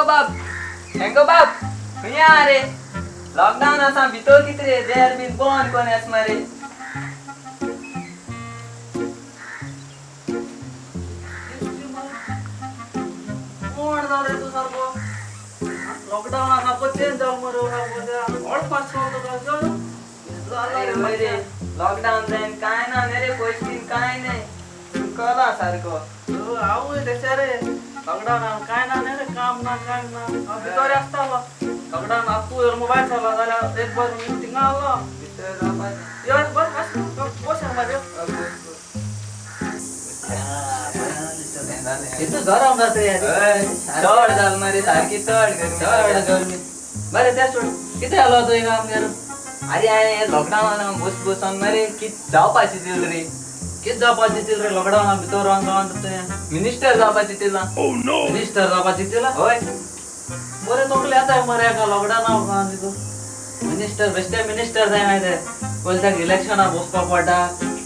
बाब, हेंगो बाब, खंय आहा रे? लॉकडाऊन आसा, भितर कितें रे, देर बीन बंद कोण येस मरे. कोण जालो रे तूं सारको? लॉकडाऊन आसा, चेंज जालो मरे सारको. वळपाक तुका अरे वय रे, लॉकडाऊन जायन काय ना न्ही रे, पयशे बीन काय नाही, कला सारको. हांवूय तशें रे, लॉकडाऊन काय ना न्ही रे, काम ना काय ना, हांव भितर आसतालो. लॉकडाऊन आतां तूं मोबायल चला जाल्यार एक बरें थिंगा आहलो. भितर रावपाचें. यो बस बस बस मरे. इतू गरम जाता रे. चड जाल मरे, सारकी चड गरमी. चड गरमी. बरें तें सोड, कितें जालो तूं हिंगा आमगेर? अरे हांवें लॉकडाऊन बस बसून मरे कित जावपाची दिल रे. कितें जावपाची चिल रे लॉकडाऊना भितर रावन रावन तुवें? मिनिस्टर जावपाची दिला. मिनिस्टर जावपाची चिला? हय. बरें तकले येता मरे एका लॉकडावना तूं मिनिस्टर, बेश्टे मिनिस्टर जायना ते. पयलीं ताका इलेक्शनाक बसपाक पडटा,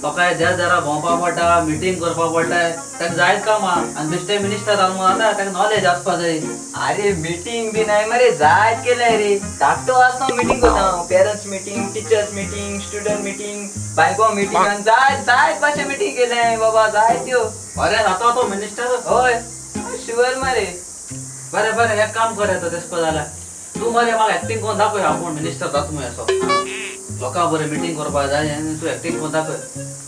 लोकांक देर देरा भोंवपाक पडटा, मिटींग करपाक पडटा, ताका जायत कामां. आनी बेश्टे मिनिस्टर जालो म्हूण जाता? ताका नॉलेज आसपा जाय. अरे मिटींग बी नाही मरे, जायत केलंय रे. धाकटो आसतना मिटींग करता हांव. Parents meeting, teachers meeting, student meeting, बायको मिटींग, आनी जायत जायत भाशे मिटींग केले बाबा, जायत त्यो. बरें जाता तो मिनिस्टर. हय, शुअर मरे. बरें बरें, एक काम कर, येता तेश कोन्न जाल्यार तूं मरे म्हाका एक्टींग करून दाखय, आपूण मिनिस्टर जाता म्हूण. असो लोकां बरें मिटींग करपाक जाय आनी तूं एक्टींग करून दाखय,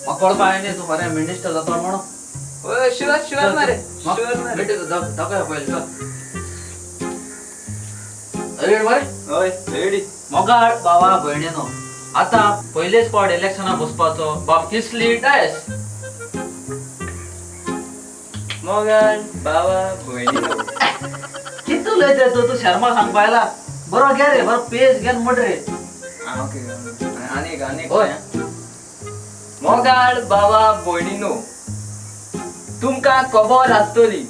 म्हाका कळपा जाय न्ही तूं खरें मिनिस्टर जाता म्हणून. हय, शुअर शुअर मरे, शुअर मरे. मिटींग दाखय पयलीं, चल. रेडी मरे? हय, रेडी. मोगाळ भावा भयणीनो, आता पयलेच फावट इलेक्शनाक बसपाचो बाब किसली डायस. मोगाळ बाबा भयणीनो. कितू उलयता तूं? तूं शर्मा सांगपा आयला? बरो घे रे, बरो पेज घेवन म्हण रे. ओके, आनीक आनीक. हय. मोगाळ बाबा भयणीनो, तुमकां खबर आसतली,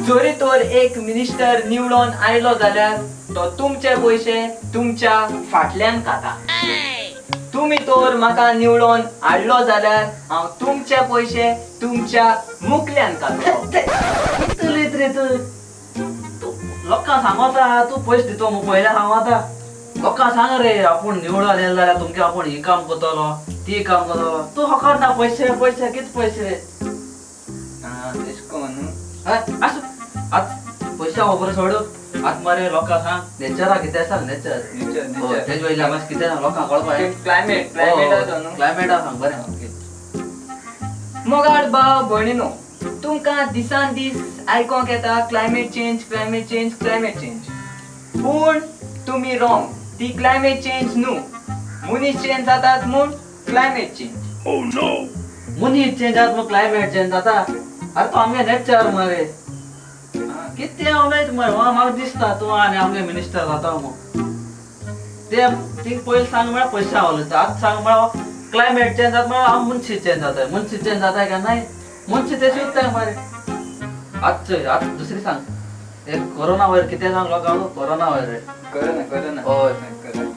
जरी तर एक मिनिस्टर निवडून आयलो जाल्यार तो तुमचे पयशे तुमच्या फाटल्यान खाता. तुमी तर म्हाका निवडून हाडलो जाल्यार हांव तुमचे पयशे तुमच्या मुकल्यान खातलो. कितू उलयत रे तूं? तूं लोकांक सांगता तूं पयशे दितो म्हूण? पयलें सांगता लोकांक सांग रे, आपूण निवडून येयलो जाल्यार तुमगे आपूण ही काम करतलो, ती काम करतलो. तूं फकत ना पयशे पयशे, कितें पयशे रे? आं, तेश कोन न्हू. हय, आसूं, आतां पयशा खबर सोड. आतां मरे लोकांक सांग नेचरा कितें सांग, नेचर. नेचर. हय. नेचर. तेजे वयल्या मातशें कितें सांग, लोकांक कळपा जाय. क्लायमेट, क्लायमेट आसा न्हू. क्लायमेटा सांग बरें. मोगाळ भाव भयणीनो, तुमकां दिसान दीस आयकोंक येता climate change, climate change, climate change. पूण तुमी रॉंग. ती क्लायमेट चेंज न्हू, मनीस चेंज जातात म्हूण क्लायमेट चेंज. मनीस चेंज जाता म्हूण क्लायमेट चेंज जाता? अरे तो आमगे नेचर मरे. कितें उलयत मरे? म्हाका दिसता तूं आनी आमगे मिनिस्टर जाता म्हूण. ते थिंग पयलीं सांग म्हळ्यार पयशा उलयता, आतां सांग म्हळ्यार क्लायमेट चेंज जाता म्हळ्यार हांव मनशी चेंज जाता. मनशी चेंज जाता काय नाय? मनशी तेश उत्ताय मरे. आतां चोय, आतां दुसरी सांग एक, कोरोना वयर कितें सांग लोकांक, कोरोना वयर रे. Corona, corona. हय. कोरोना.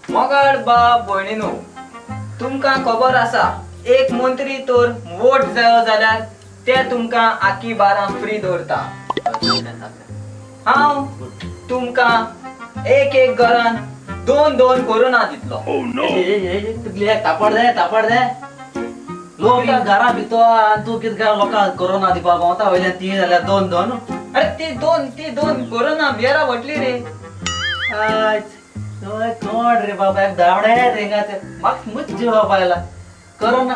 मोगाळ भाव भयणीनो, तुमकां खबर आसा, एक मंत्री तर वोट जायो जाल्यार ते तुमकां आखी बारां फ्री दवरता. हांव तुमकां एक एक घरान दोन दोन कोरोना दितलो. तुगले तापड दे, तापड दे. लोक घरा भितर आनी तूं कितें काय लोकांक कोरोना दिवपाक भोंवता? वयल्यान तीन जाल्यार दोन दोन. अरे ती दोन कोरोना बियरा व्हडली रे. आयज कोण रे बाबा, एक धांवडे रे हिंगाचे. म्हाका मुच जिवा पायला. कोरोना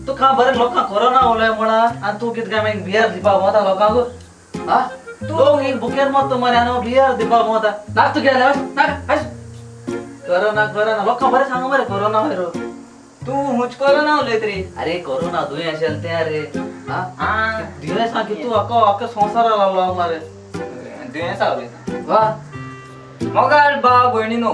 तुका बरें लोकांक कोरोना उलय म्हणा आनी तूं कितें काय मागीर बियर दिवपाक भोंवता लोकांक? हा, लोक एक बुकेर मरता मरे आनी बियर दिवपाक भोंवता. नाक तूं गेले, नाक. कोरोना कोरोना, लोकांक बरें सांग मरे कोरोना वयर. तूं हुंच कोरोना उलयत रे. अरे कोरोना दुयेंस आशिल्लें तें रे. हा. आं. दुयेंस की तूं अख्खो अख्खो संवसारा लागलो मरे. दुयेंसा उलयता. वा. मोगाळ भाव भयणीनो,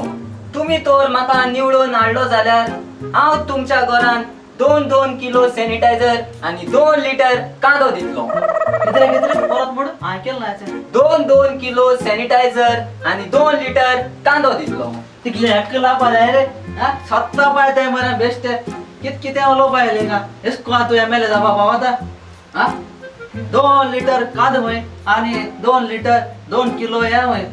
तुमी तर म्हाका निवडून हाडलो जाल्यार हांव तुमच्या घरान दोन दोन किलो सॅनिटायझर आनी 2 लिटर कांदो दितलो. कितें कितें? परत म्हण, हांवें केलें ना हेचें. दोन दोन किलो सॅनिटायझर आनी 2 लिटर कांदो दितलो. तितले हक्क लावपा जाय रे? हा, सत्ता पाय ते मरे. बेश्टे कित कितें उलोवपा येयलें हिंगा. एश कोन तूं एमएलए जावपा पावता? हा. 2 लिटर कांदो मय आणि 2 लिटर 2 किलो हे मय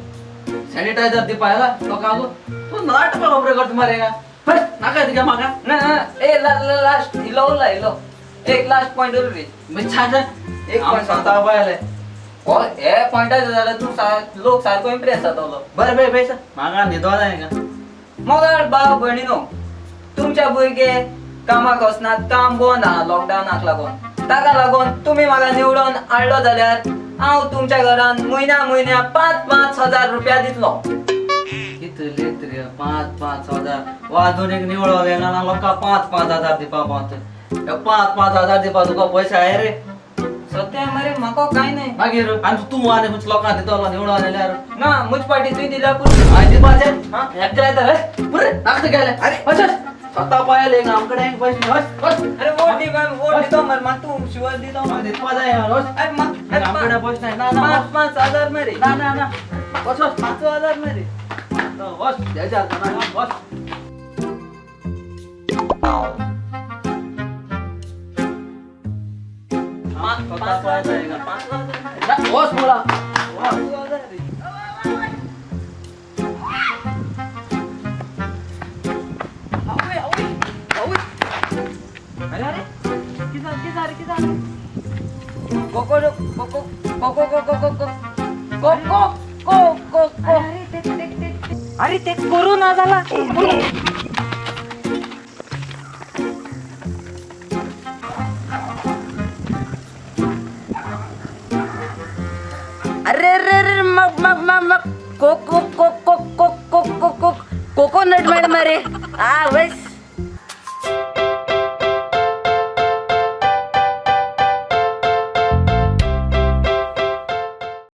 सॅनिटायझर दिवपा येला लोकांक. तूं नाटकां खबऱ्यो करता मरे. बस नाका तुगे म्हाका. ना ना, ए लास्ट इलो उरला, इलो एक लास्ट पॉइंट उरली. छान. एक एक point सांगता पळयलें. हो, हे पॉइंटाचेर जाल्यार तूं लोक सारको इम्प्रेस जातलो. बरें बरें बेस, म्हाका न्हिदो जाय हिंगा. मोगाळ भाव भयणीनो, तुमच्या भुरगे कामाक वचनात, काम बंद आहा लॉकडावनाक लागून. ताका लागून तुमी म्हाका निवडून हाडलो जाल्यार हांव तुमच्या घरान म्हयन्या म्हयन्या 5-5 हजार रुपया दितलो. कितले रे 5-5 हजार? वाजून एक निवळो येना ना लोकां 5-5 हजार दिवपा पावत. 5-5 हजार दिवपा तुका पयशे आहे रे? सत्या मरे, म्हाका कांय न्हय. मागीर आनी तूं आनी खंयच्या लोकांक दितलो निवळोन येयल्यार? ना, मुज पाटी तुवें दिल्या पुरो. हांवें दिवपाचें? हा? एकट्या येता रे पुरे नाका गेले. अरे. अरे स्वता पायले आमकडे एक पैसे. हस हस. अरे वोट दी, वोट दितो मरे, म्हाका तूं शुवर दितो म्हाका मरे. दिवपा जाय यार, हस. अरे अरे आमकडे पैसे नाही ना ना. 5-5 हजार मरे. ना ना ना, बस बस. 5 हजार मरे. बस द्यायच्या ना, बस. 5 हजार, 5 हजार. बस बोला. 5 हजार रे. आवय, आवय, आवय. अरे अरे, कितें जालें, कितें जालें, कितें जालें? Cocoa cocoa cocoa cocoa cocoa cocoa को को को. अरे ते ते ते अरे ते कोरोना झाला. अरे अरे अरे, मग मग मग मग को को को को को को को को कोकोनट मॅडम. अरे आ बस.